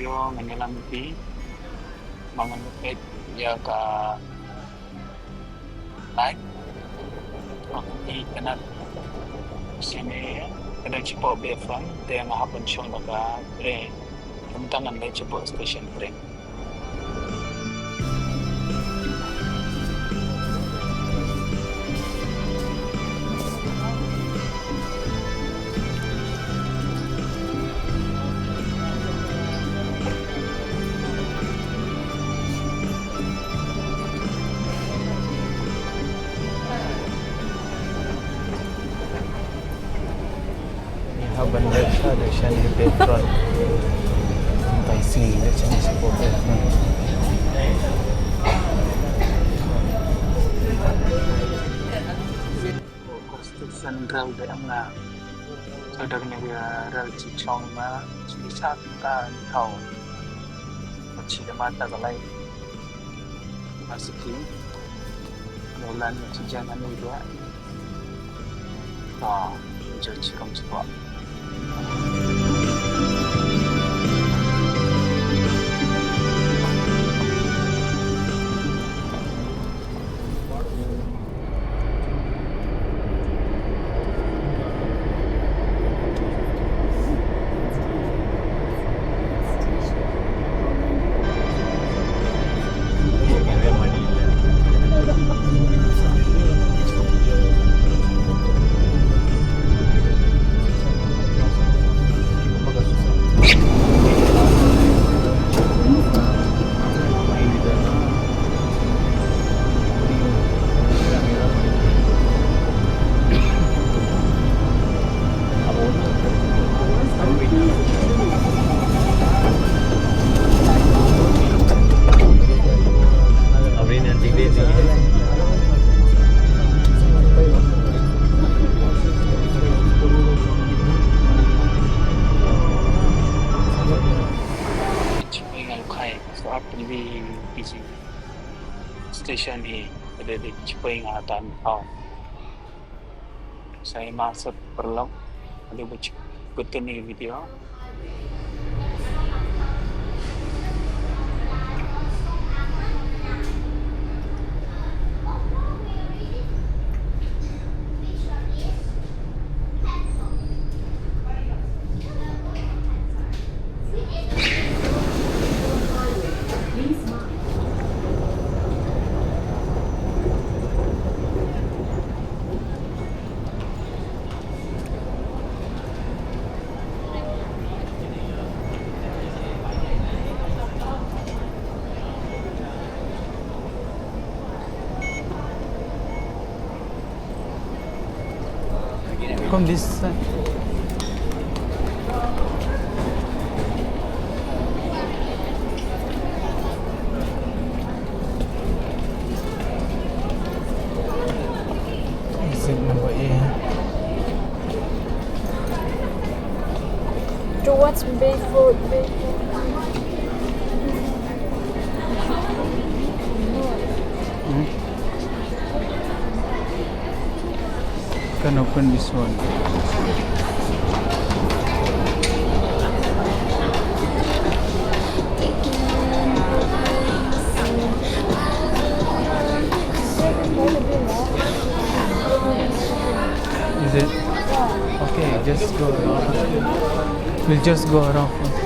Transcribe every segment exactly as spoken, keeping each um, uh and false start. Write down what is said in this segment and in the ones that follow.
Ïoh ngan ïalam ïa phi. Ba ngan peit ïa ka light. Ba ngan ïa kane sien, ka dang shapoh Bayfront te nga hap ban shong da ka train. Kumta ngan leit shapoh station train. Ngi hap ban leit sha station Bayfront. Bai sngewbha leit sha station Bayfront. Station Railway Amla. Sa da kane ka rel chi chong ma chi sa ka thau. Ma chi da ma ta ka lai. Ma siki. Nolan ma chi jang anu dia. Ka jo chi kom chi kwa. Chibai nga lukhaii, so ap pynbi phi station hi, ka dei chibai nga tan thaw. Sa ïa ma sat paralok, adu ba chik kut kane video. Come this side. Is it number eight? Towards Bayfront, Bayfront. Hmm? Can open this one. Is it? Okay, just go around. We'll just go around first.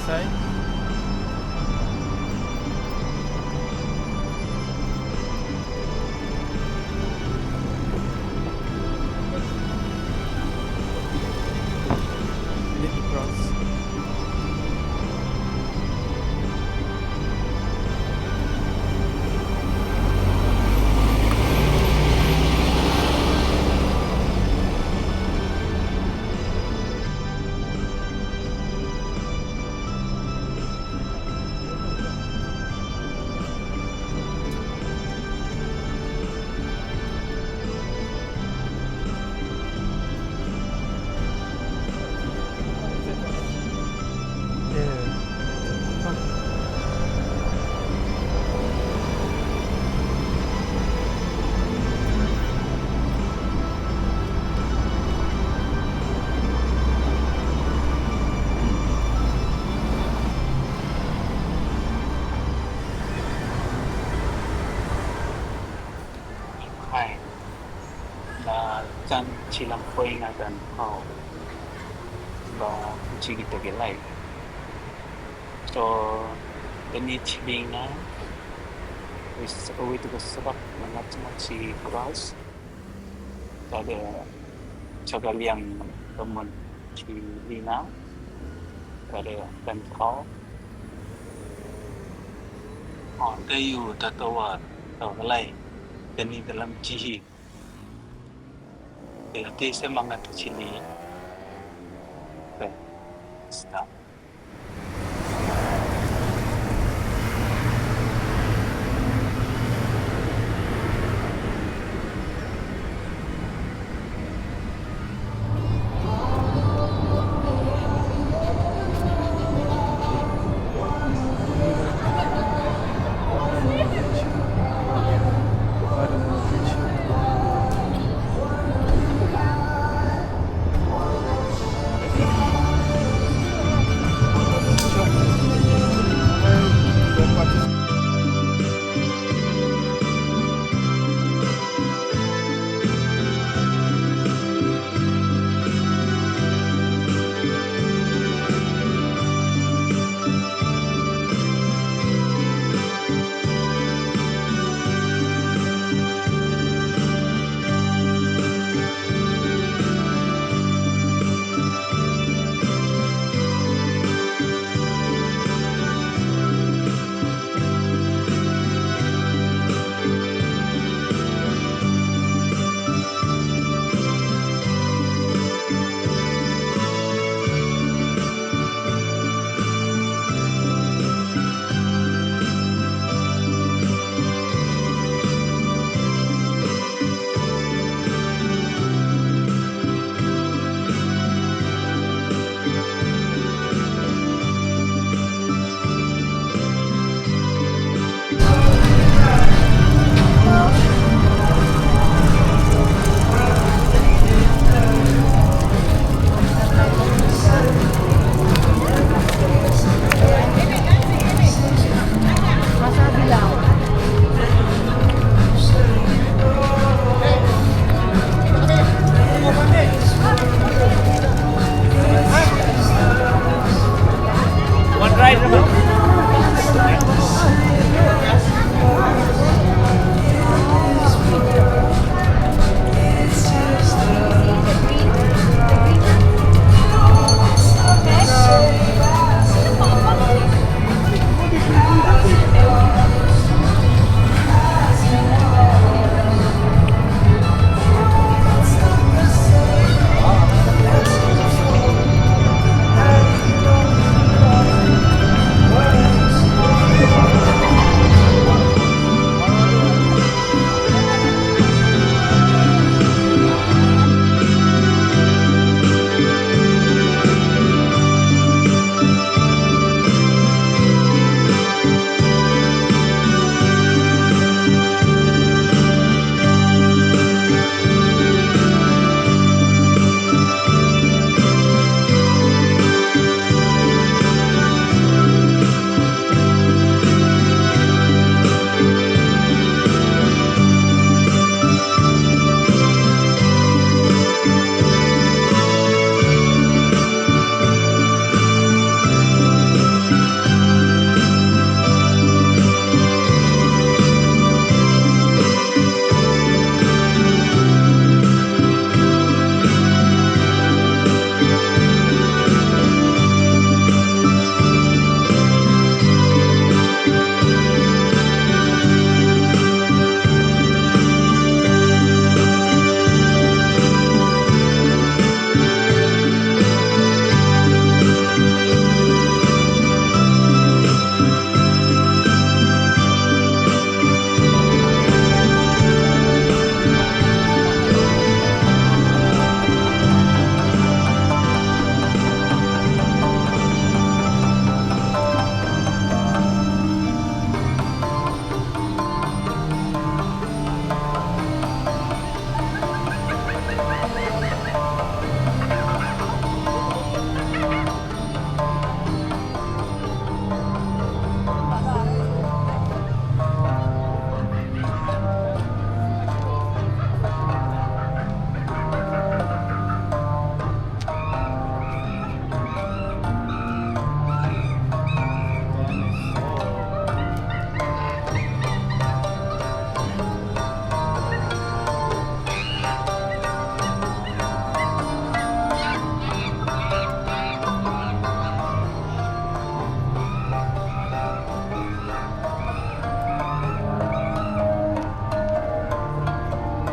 Time. We need to cross. Hai. La jan chilam poi nga dan hau. Ba chi kita ke lai. So, tani chibing na. Wis, wis tu ko sabab na nga chuma chi cross. Kada chagaliang temen chi lina. Kada dan hau. Oh, tayu tatawa tawalai. Tani dalam chihi. Ila te se mangat chili. Pe. Stop.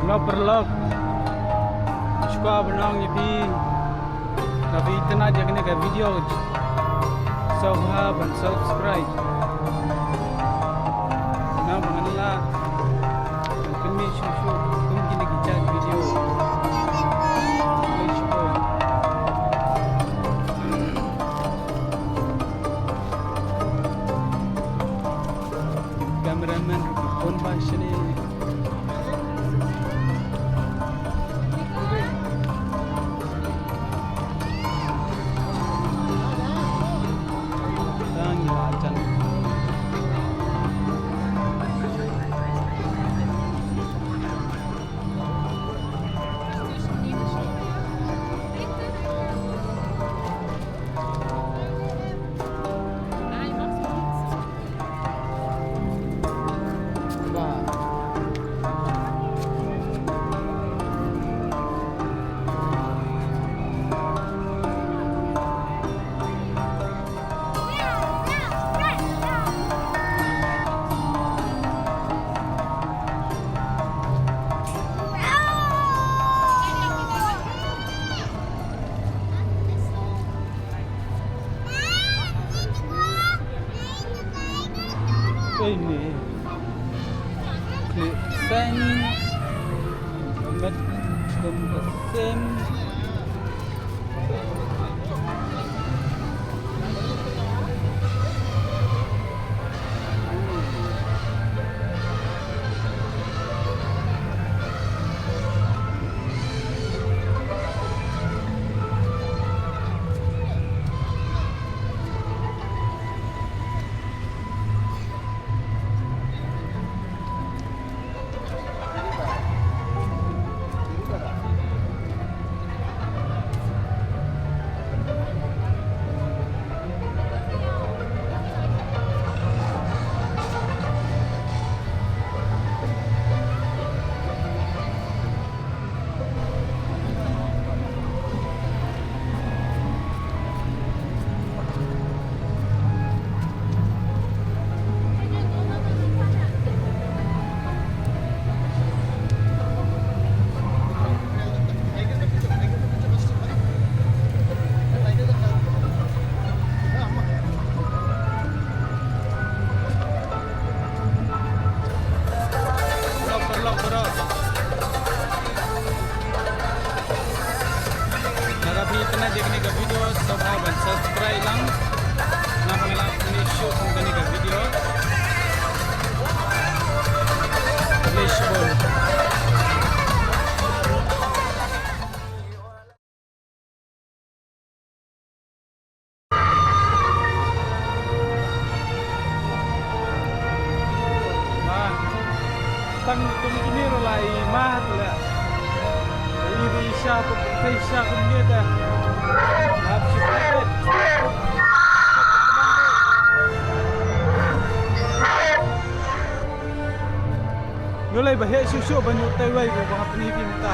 Paralok, paralok. Sngewbha ban ong ïa phi, lada phi itynnad ïa kane ka video, sngewbha ban subscribe. Nang ba ngan lah ban pynmih shuh shuh kum kine ki jait video. Khublei shibun. Cameraman ruh ki pun bha shane. Tang ïa la jan. Ine. Klik send. Met kum ka sim. Paralok, paralok, paralok. Lada phi itynnad ïa kane ka video, sngewbha ban subscribe lang. Nang ba ngan lah pynmih shuh kum kane ka video. Khublei shibun. Tang kum kine ruh la i mah tu leh. I dei sha kum, i dei sha kum kine te. Hap shu peit. Ïoh lei ba heh shuh shuh ban ïoh tei wei ba nga pyni phi mynta.